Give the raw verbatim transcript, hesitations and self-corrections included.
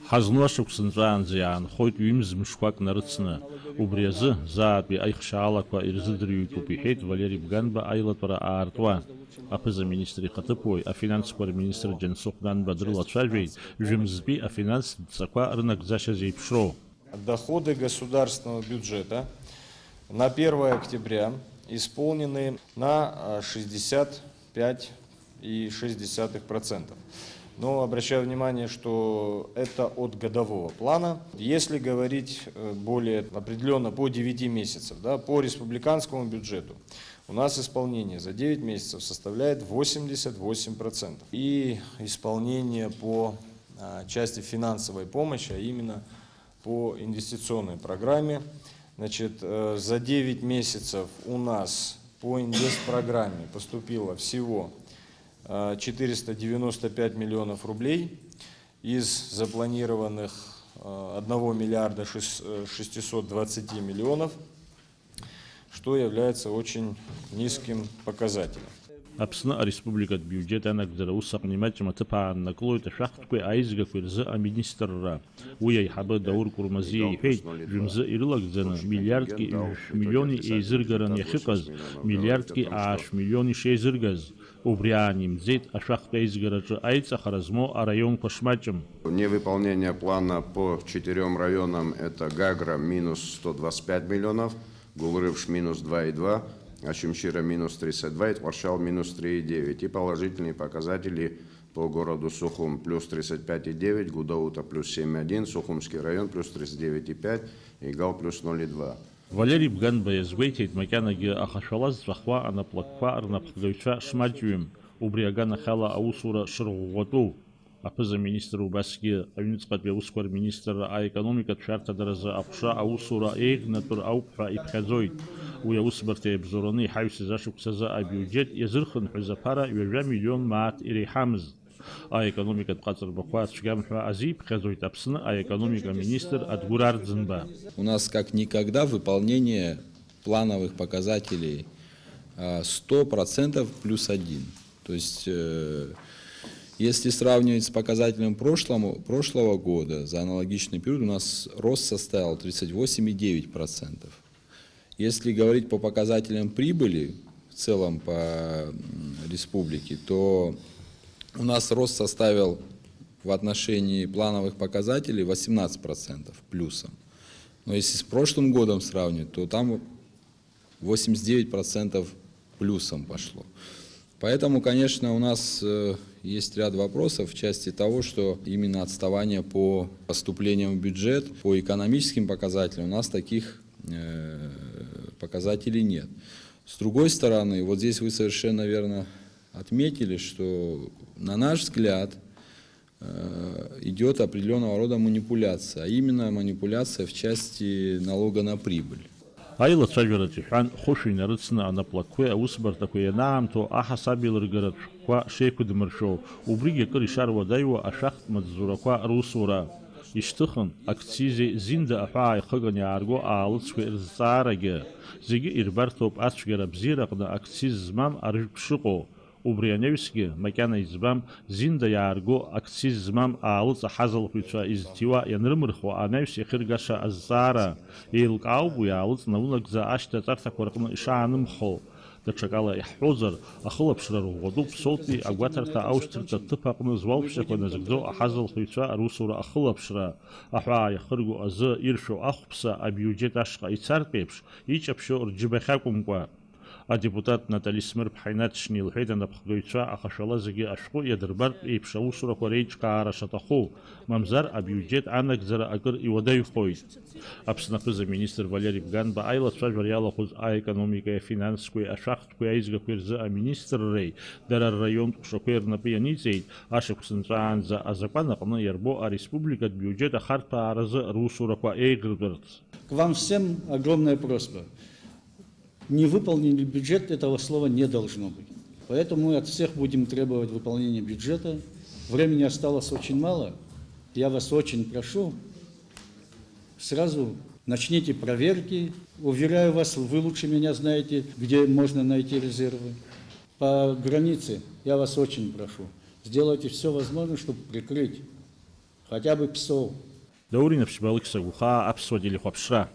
Ҳазну ашықәс нҵәаанӡа иаанхоит ҩымз мышқәак нарыцны. Убри азы, заатәи аихшьаалақәа ирзыӡырҩтәуп, иҳәеит Валери Бганба аилатәара аартуа. Аԥыза-министр ихаҭыԥуаҩ, афинансқәа рминистр Џьансыхә Ганба дрылацәажәеит, жәымзтәи афинанстә дҵақәа рынагӡашьа зеиԥшроу. Доходы государственного бюджета на первое октября исполнены на, а, шестьдесят пять и шесть десятых процентов. Но обращаю внимание, что это от годового плана. Если говорить, э, более определенно по девяти месяцам, да, по республиканскому бюджету, у нас исполнение за девять месяцев составляет восемьдесят восемь процентов. И исполнение по, а, части финансовой помощи, а именно по инвестиционной программе. Значит, э, за девять месяцев у нас по инвестпрограмме поступило всего, э, четыреста девяносто пять миллионов рублей из запланированных, э, одного миллиарда шестисот двадцати миллионов, что является очень низким показателем. Аԥсны ареспубликатә биуџьет анагӡара ус аҟны имаҷым аҭыԥ ааннаклоит ашәахтәқәеи аизгақәеи рзы аминистрра. Уи аиҳабы Даур Курмазиа иҳәеит, жәымзы ирылагӡаны миллиардки жәшә миллиони еизыргаран иахьыҟаз, миллиардки аашә миллион ишеизыргаз. Убри аан имӡеит ашәахтә аизгараҿы аиҵахара змоу араионқәа шмаҷым. Невыполнение плана по четырём районам — это Гагра — минус сто двадцать пять миллионов, Гулрыпш — минус два и два, Очамчыра — минус тридцать два и Тҟәарчал — минус три и девять. И положительные показатели по городу Сухум — плюс тридцать пять и девять, Гудаута — плюс семь и один, Сухумский район — плюс тридцать девять и пять, Игал — плюс ноль и два. Валери Бганба иазгәеиҭеит, макьанагьы ахашәала зҵәахуа анаплакқәа рнапхгаҩцәа шмаҷҩым, убри аганахьала аусура шырӷәӷәатәу. Аԥыза-министр убасгьы аҩныҵҟатәи аусқәа рминистрра аекономикатә шәарҭадаразы аҟәша аусура еиӷьнатәыр ауп ҳәа иԥхьаӡоит. Уи аусбарҭа иабзоураны иҳаҩсыз ашықәсазы абиуџьет иазырхынҳәыз аԥара ҩажәа миллион мааҭ иреиҳамызт. Аекономикатә ҟаҵарбақәа ацәгьам ҳәа азиԥхьаӡоит Аԥсны аекономика министр Адгәыр Арӡынба. У нас как никогда выполнение плановых показателей, а, сто процентов плюс один. То есть, э, если сравнивать с показателем прошлому, прошлого года, за аналогичный период у нас рост составил тридцать восемь и девять процентов. Если говорить по показателям прибыли в целом по, м, республике, то у нас рост составил в отношении плановых показателей восемнадцать процентов плюсом. Но если с прошлым годом сравнивать, то там восемьдесят девять процентов плюсом пошло. Поэтому, конечно, у нас, э, есть ряд вопросов в части того, что именно отставание по поступлениям в бюджет, по экономическим показателям, у нас таких, э, показателей нет. С другой стороны, вот здесь вы совершенно верно отметили, что, на наш взгляд, э, идёт определённого рода манипуляция, а именно манипуляция в части налога на прибыль. Аилацәажәараҿ иҳәан, хәышә инарыцны анаплакқәеи аусбарҭақәеи ианаамҭоу аҳасабеилыргаратә шәҟәқәа шеиқәдмыршәо, убригьы акыр ишаруадаҩуа ашәахтә маҵзурақәа русура. Ишьҭыхын, акцизи Зинда аҳәаа ихыган иаарго аалыҵқәеи рызҵаарагьы. Зегьы ирбарҭоуп ацәгьара бзиара аҟны акциз змам арыжәтә шыҟоу. Убри анаҩсгьы, макьана иӡбам, Зинда иаарго акциз змам аалыҵ аҳазалхәҩцәа изҭиуа ианрымырхуа анаҩс иахьыргаша азҵаара. Еилкаауп уи аалыҵ наунагӡа ашьҭаҵарҭақәа рҟны ишаанымхо. Даҽакала иаҳҳәозар, ахылаԥшра рӷәӷәатәуп Солтәи агәаҭарҭа аушьҭырҭа ҭыԥ аҟны зуалԥшьақәа назыгӡо аҳазалхәҩцәа русура ахылаԥшра. Аҳәаа иахырго азы иршәу ахәԥса абиуџьет ашҟа ицартә еиԥш, иҷаԥшьо рџьыбахь акәымкәа. Адепутат Натали Смырԥҳа инаҵшьны илҳәеит анапхгаҩцәа ахашәала зегьы ашәҟәы иадырбартә еиԥш аусурақәа реиҿкаара шаҭаху, мамзар абиуџьет анагӡара акыр иуадаҩхоит. Аԥсны аԥыза-министр Валери Бганба аилацәажәара иалахәыз аекономикеи афинансқәеи ашәахтәқәеи аизгақәеи рзы аминистрреи дара рраионтә ҟәшақәеи рнапы ианиҵеит, ашықәс нҵәаанӡа азакәан аҟны иарбоу ареспубликатә биуџьет ахарҭәааразы русурақәа еиӷьыртәырц. К вам всем огромная просьба. Не выполнили бюджет, этого слова не должно быть. Поэтому мы от всех будем требовать выполнения бюджета. Времени осталось очень мало. Я вас очень прошу, сразу начните проверки. Уверяю вас, вы лучше меня знаете, где можно найти резервы. По границе я вас очень прошу, сделайте всё возможное, чтобы прикрыть Хотя бы ԥсоу. Даур Инаԥшьба, Алықьса Гәхаа, Аԥсуа телехәаԥшра.